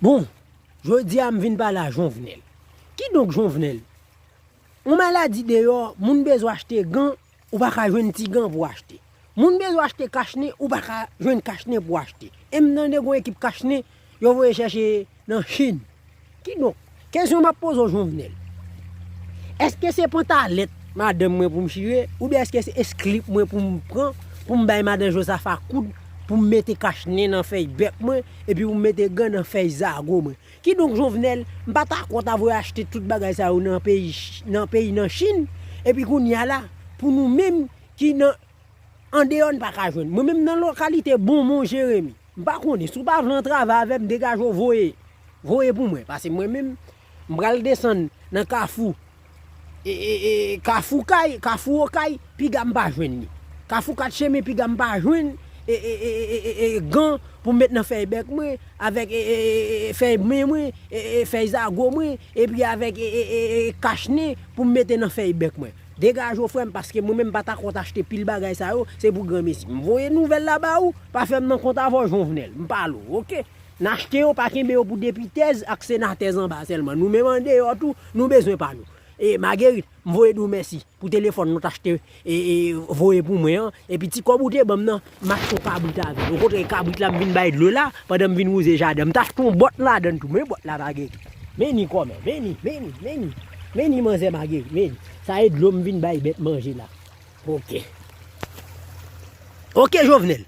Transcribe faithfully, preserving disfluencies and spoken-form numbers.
Bon, jodi a m vin pale a Jovenel. Kidonk Jovenel, yon maladi deyò, moun bezwen achte gan, ou pa ka jwenn ti gan pou achte. Moun bezwen achte kachnen, ou pa ka jwenn kachnen pou achte. E m tande gon ekip kachnen, yo voye chèche nan Chin. Kidonk, kesyon m ap poze w Jovenel, èske se pantalèt madanm mwen pou m chire, oubyen èske se eslip mwen pou m pran, pou m bay madan Josafa koud, pou m mete kachnen nan fèy bèk mwen, epi pou m mete gan nan fèy zago mwen? Kidonk Jovenel, m pa ta kont a voye achte tout bagay sa yo nan peyi, nan peyi nan Chin, epi kounye a la, pou nou menm ki nan andeyò n pa ka jwenn. Mwen menm nan lokalite Bonmon Jeremi, m pa konnen, si w pa vle antrave avè m, degaje w voye, voye pou mwen, paske mwen menm, m pral desann nan Kafou, e, e, e, Kafou Kay, Kafou Okay, piga m pa jwenn li. Kafou Kat Chemen, piga m pa jwenn, e, e, e, e, e, e, gan pou m met nan fèy bèk mwen, avèk, e, e, e, e, fèy men mwen, e, e, fèy zago mwen, epi avèk, e, e, e, e, kachnen pou m mete nan fèy bèk mwen. Degaje w frè m, paske mwen menm m pa ta kont achte pil bagay sa yo, se pou granmesi. M voye nouvèl la ba ou, pa fè m nan kont avè w Jovenel, m pale w, oke? N achte yo, pa kenbe yo pou depitèz ak senatèz anba sèlman. Nou menm andeyò tou, nou bezwen pa nou. E Magerit, m voye di w mèsi pou telefòn nou t achte, e, e, voye pou mwen an. Epi ti kòb ou te ban m nan, m achte yon kabrit avè l. Okontrè, kabrit la m vin bay dlo la, pandan m vin wouze jaden. M t achte yon bòt ladan l tou, men bòt la Magerit. Men ni kòmè, men ni, men ni, men ni. Men ni manzè Magerit, men ni. Sa e dlo m vin bay bèt manje la. Oke. Oke, Jovenel.